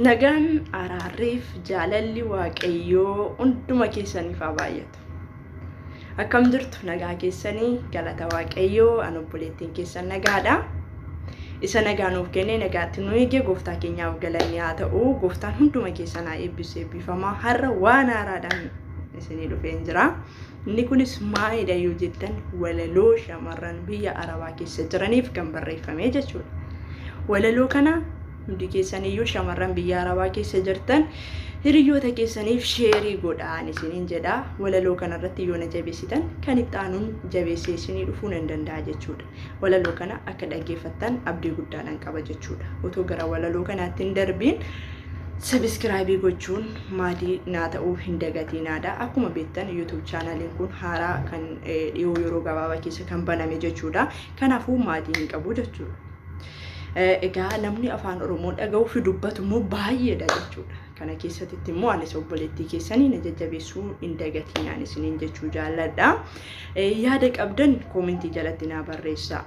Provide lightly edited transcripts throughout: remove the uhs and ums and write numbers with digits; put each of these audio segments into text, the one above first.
Nagaan araarriif jaalalli Waaqayyoo hunduma keessaniif haa baay'atu. Akkam jirtu nagaa keessanii galata Waaqayyoo an obboleettiin keessan nagaadha. Isa nagaa nuuf kenne nagaatti nu eege gooftaa keenyaaf galanni haa ta'u. Gooftaan hunduma keessan haa eebbisu eebbifamaa. Har'a waan haaraadhaan isinii dhufeen jira. Inni kunis maalidha yoo jettan walaloo shamarran biyya Arabaa keessa jiraniif kan barreeffame jechuudha. Walaloo kana hundi keessaniyyuu shamarran biyya Arabaa keessa jirtan hiriyoota keessaniif sheerii godhaan isiniin jedha. Walaloo kanarratti yoo na jabeessitan kan itti aanuun jabeessee isinii dhufuu nan danda'a jechuudha. Walaloo kana akka dhaggeeffattan abdii guddaa nan qaba jechuudha. Otoo gara walaloo kanaatti hin darbiin sabiskiraayibii gochuun maatii naa ta'uu hin dagatiinaadha. Akkuma beektan YouTube chaanaliin kun haaraa kan dhiyoo yeroo gabaabaa keessa kan baname jechuudha. Kanaafuu maatii hin qabu jechuudha. Egaa namni afaan Oromoo dhaga'uu fi dubbatu immoo baay'eedha jechuudha. Kana keessatti immoo anis obboleettii keessanii na jajjabeessuu hin dagatiinaan isiniin jechuu jaalladha. Yaada qabdan koomentii jalatti naa barreessaa.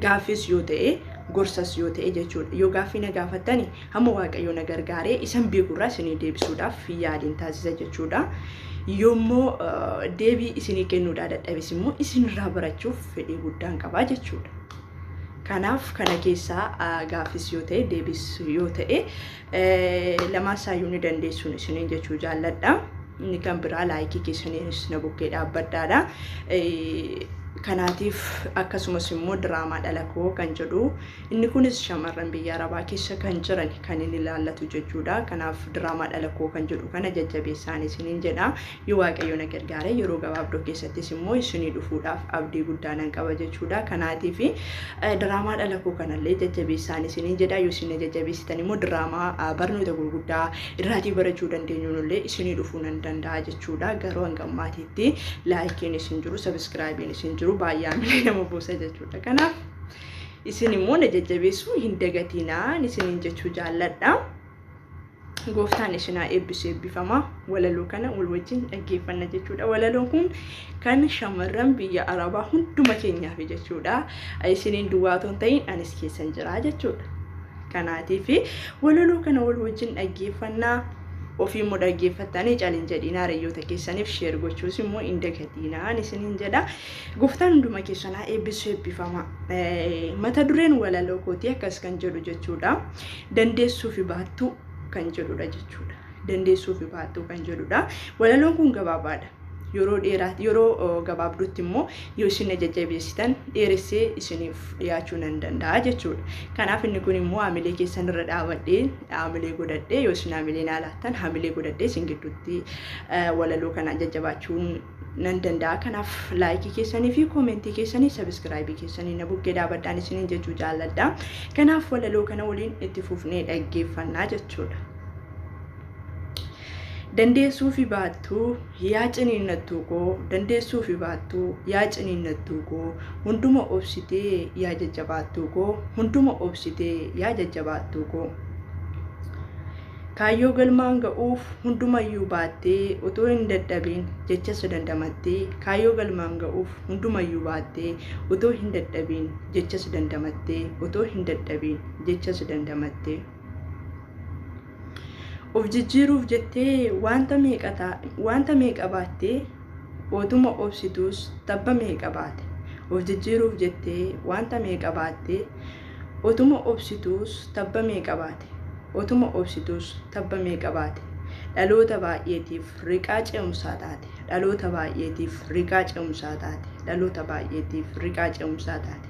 Gaaffis yoo ta'e gorsas yoo ta'e jechuudha. Yoo gaaffii na gaafattani hamma Waaqayyo na gargaaree isan beekurraa isinii deebisuudhaaf yaaliin taasisa jechuudha. Yoommoo deebii isinii kennuudhaa dadhabes immoo isinirraa barachuuf fedhii guddaan qabaa jechuudha. Kanaaf kana keessaa gaaffis yoo ta'e deebis yoo ta'e lamaan isaayyuu ni dandeessuun isiniin jechuu jaalladha. Inni kan biraa laayikii keessaniinis na bukkee dhaabbadhaadha. Kanaatiif akkasumas immoo diraamaa dhala koo kan jedhu inni kunis shamarran biyya Arabaa keessa kan jiran kan inni ilaallatu jechuudha. Kanaaf diraamaa dhala koo kan jedhu kana jajjabeessaan isiniin jedha. Yoo Waaqayyo na gargaare yeroo gabaabdoo keessattis immoo isinii dhufuudhaaf abdii guddaa nan qaba jechuudha. Kanaatiif diraamaa dhala koo kanallee jajjabeessaan isiniin jedha. Yoo isin na jajjabeessitan immoo diraamaa barnoota gurguddaa irraatii barachuu dandeenyuunillee isinii dhufuu nan danda'a jechuudha. Garuu hanga ammaatiitti laayikiin isin jiru, sabiskiraayibiin isin jiru baay'ee hamilee nama buusa jechuudha. Kanaaf isin immoo na jajjabeessuu hin dagatinaa isiniin jechuu jaalladha. Gooftaan isin haa eebbisu eebbifamaa. Walaloo kana wal wajjin dhaggeeffanna jechuudha. Walaloon kun kan shamarran biyya Arabaa hunduma keenyaaf jechuudha. Isiniin duwwaa otoo hin ta'in anis keessan jira jechuudha. Kanaatiif walaloo kana wal wajjin dhaggeeffannaa. Ofii immoo dhaggeeffattanii calin jedhiinaa hiriyoota keessaniif sheer gochuus immoo hin dagatiinaa isiniin jedha. Gooftaan hunduma keessan haa eebbisu eebbifama. Mata dureen walaloo kootii akkas kan jedhu jechuudha. Dandeessuu fi baattuu kan jedhudha jechuudha. Dandeessuu fi baattuu kan jedhudha. Walaloon kun gabaabaadha. Yeroo dheeraa yeroo gabaabduutti immoo yoo isin na jajjabeessitan dheeressee isiniif dhiyaachuu nan danda'a jechuudha. Kanaaf inni kun immoo hamilee keessan irra dhaabadhee hamilee godhadhee yoo isin hamilee naa laattan hamilee godhadhee isin gidduutti walaloo kana jajjabaachuun nan danda'a. Kanaaf laayikii keessanii fi koomentii keessanii sabiskiraayibii keessanii na bukkee dhaabadhaan isiniin jechuu jaalladha. Kanaaf walaloo kana waliin itti fufnee dhaggeeffannaa jechuudha. Dandeessuu fi baattuu yaa ciniinnattuu koo dandeessuu fi baattuu yaa ciniinnattuu koo hunduma obsitee yaa jajjabaattuu koo hunduma obsitee yaa jajjabaattuu koo. Kaayyoo galmaan ga'uuf hundumayyuu baattee utuu hin dadhabin jechas dandamattee kaayyoo galmaan ga'uuf hundumayyuu baattee utuu hin dadhabin jechas dandamattee utuu hin dadhabin jechas dandamattee. Of jijjiiruuf jettee wanta meeqa wanta meeqa baattee otuma obsituus tabba meeqa baate. Of jijjiiruuf jettee wanta meeqa baattee otuma obsituus tabba meeqa baate. Otuma obsituus tabba meeqa baate. Dhaloota baay'eetiif riqaa ce'umsaa taate. Dhaloota baay'eetiif riqaa ce'umsaa taate. Dhaloota baay'eetiif riqaa ce'umsaa taate.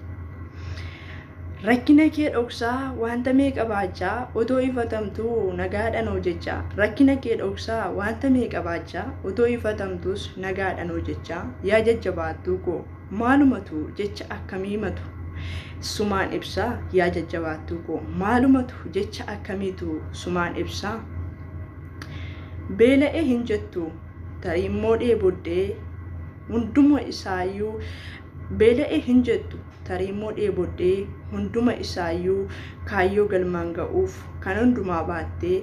Rakkina kee dhoksaa wanta meeqa baachaa otoo ifatamtuu nagaadhaan hojjechaa. Rakkina kee dhoksaa wanta meeqa baachaa otoo ifatamtuus nagaadhaan hojjechaa. Yaa jajjabaattuu koo maalumatu jecha akkamii matu sumaan ibsaa yaa jajjabaattuu koo maalumatu jecha akkamiitu sumaan ibsaa. Beela'e hin jettu tarii immoo dheeboddee hunduma isaayyuu beela'e hin jettu tarii immoo dheeboddee hunduma isaayyuu kaayyoo galmaan ga'uuf kan hundumaa baattee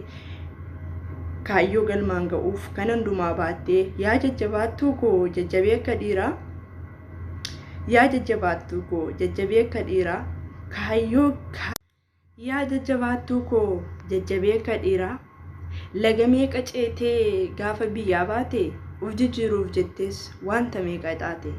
kaayyoo galmaan ga'uuf kan hundumaa baattee yaa jajjabaattuu koo jajjabee akka dhiiraa yaa jajjabaattuu koo jajjabee akka dhiiraa kaayyoo Yaa jajjabaattuu koo jajjabee akka dhiiraa, laga meeqa ceetee gaafa biyyaa baate, of jijjiiruuf jettees wanta meeqa taate.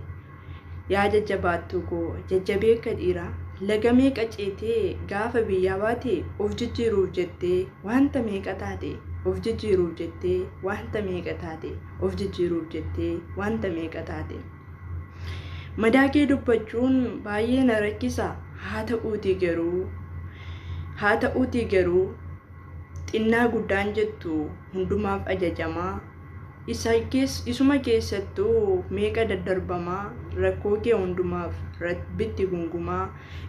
Yaa jajjabaattuu koo jajjabee akka dhiiraa, laga meeqa ceetee gaafa biyyaa baate, of jijjiiruuf jettee wanta meeqa taate. Of jijjiiruuf jettee wanta meeqa taate. Of jijjiiruuf jettee wanta meeqa taate. Madaa kee dubbachuun baay'ee na rakkisa, haa ta'uutii garuu, haa ta'uutii garuu xinnaa guddaan jettu hundumaaf ajajamaa, isuma keessattuu meeqa daddarbamaa, rakkoo kee hundumaaf rabbitti gungumaa.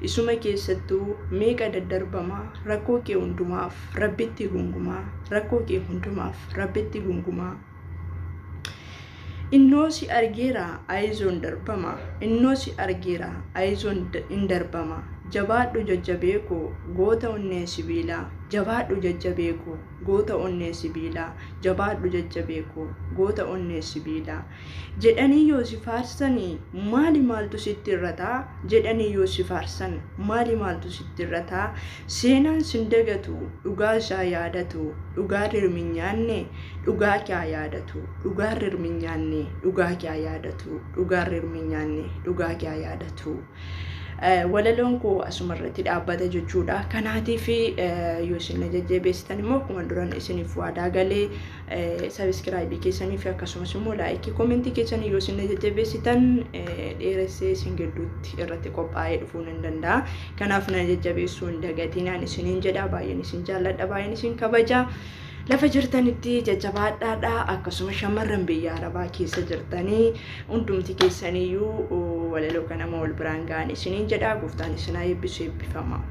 Isuma keessattuu meeqa daddarbamaa, rakkoo kee hundumaaf rabbitti gungumaa, rakkoo kee hundumaaf rabbitti gungumaa. Innoo si argeera ayizoon darbama, innoo si argeera ayizoon in darbama. Jabaadhu jajjabee koo goota onnee sibiilaa, jabaadhu jajjabee koo goota onnee sibiilaa, jabaadhu jajjabee koo goota onnee sibiilaa. Jedhanii yoo si faarsanii maali maaltu sitti irrataa? Jedhanii yoo si faarsan maali maaltu sitti irrataa? Seenaan sin dagatu, dhugaa isaa yaadatu, dhugaa rirmi hin nyaanne dhugaa kee yaadatu, dhugaa rirmi hin nyaanne dhugaa kee yaadatu, dhugaa rirmi hin nyaanne dhugaa kee yaadatu. Walaloon koo asuma irratti dhaabbata jechuudha. Kanaatiif yoo isin na jajjabeessitan immoo akkuma duran isiniif waadaa galee, sabiskiraayibii keessanii fi akkasumas immoo laayikii koomentii keessanii yoo isin na jajjabeessitan dheeressee isin gidduutti irratti qophaa'ee dhufuu nan danda'a. Kanaaf na jajjabeessuu hin dagatinaan isiniin jedha. Baay'een isin jaalladha, baay'een isin kabaja. Lafa jirtanitti jajjabaadhaadha. Akkasuma shamarran biyya arabaa keessa jirtanii hundumti keessaniyyuu walaloo kanama wal biraan ga'an isiniin jedha. Gooftaan isin haa eebbisu, eebbifama.